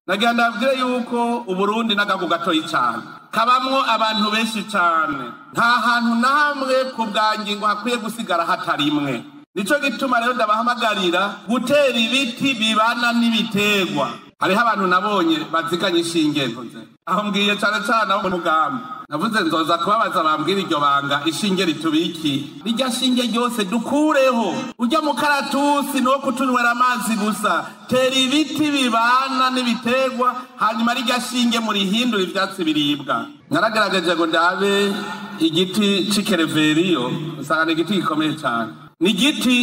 Nagira ndabwire yuko Uburundi n'agahugu gatoyi cane, kabamwo abantu benshi cane. Nta hantu na hamwe ku bwa ngingo hakwiye gusigara hatarimwe. Nico gituma rero ndabahamagarira gutera ibiti bibana n'ibiterwa. Hariho abantu nabonye baziganye ishinge ntuze. Aho mbwiye cane cane abo mu mugamba. Navuze nzoza kubabaza bambwira iryo banga ishinge ritubiki. Rirya shinge ryose dukureho. Urya mukaratusi nuwo kutunywera amazi gusa. Tera ibiti bibana n'ibiterwa, hanyuma rirya shinge murihindura ivyatsi biribwa. Naragerageje ngo ndabe igiti c'ikereveriyo, nsanga ni igiti gikomeye cane. Ni igiti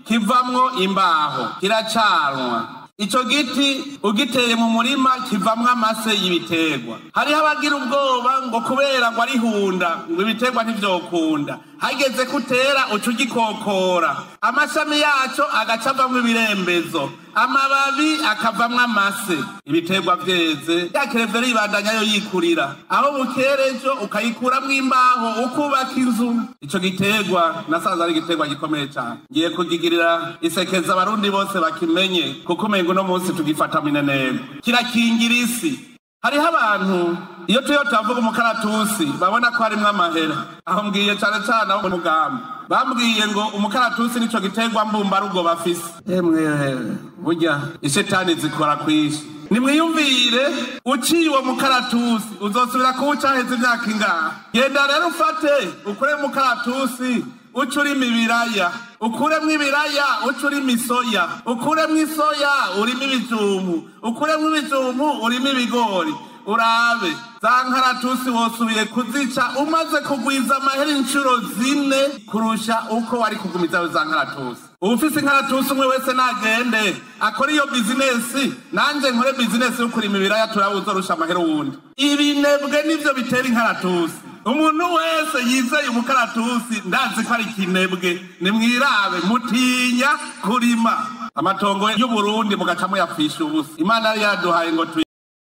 kivamwo imbaho, kiracanwa. Ico giti ugiteye mu murima kivamwo amase y'ibiterwa. Hariho abagira ubwoba ngo kubera ngo ari hunda, ngo ibiterwa ntivyokunda. Hageze kutera uca ugikokora. Amashami yaco agaca avamwo ibirembezo, amababi akavamwo amase. Ibiterwa vyeze, ya kereveriyo ibandanya yo yikurira. Aho bukera ejo ukayikuramwo imbaho ukubaka inzu. Ico giterwa nasanze ari igiterwa gikomeye cane. Ngiye kugigirira isekeza abarundi bose bakimenye, kuko umengo uno munsi tugifata minenegwe. Kirakingira isi. Hariho abantu iyo tuyo tuvuga umukaratusi babona ko harimwo amahera. Aho mbwiye cane cane abo mu mugamba. Bambwiye ngo umukaratusi nico giterwa mbumbarugo bafise. Emwe burya ishetani zikora kwishi. Nimwiyumvire uciye uwo mukaratusi uzosubira kuwuca haheze imyaka ingahe? Genda rero ufate ukure mukaratusi uce urima ibiraya, ukuremwo ibiraya uce urima isoya, ukuremwo isoya urima ibijumbu, ukuremwo ibijumbu urima ibigori. Urabe za nkaratusi wosubiye kuzica umaze kugwiza amahera incuro 4 kurusha uko wari kugumiza za nkaratusi. Uwufise inkaratusi umwe wese nagende akore iyo bizinesi, nanje nkore bizinesi yo kurima ibiraya, turabe uzorusha amahera uwundi. Ibinebwe nivyo bitera inkaratusi. Umuntu wese yizeye umukaratusi ndazi ko ari ikinebwe. Nimwirabe mutinya kurima. Amatongo y'Uburundi mugaca muyapfisha ubusa. Imana yari yaduhaye ngo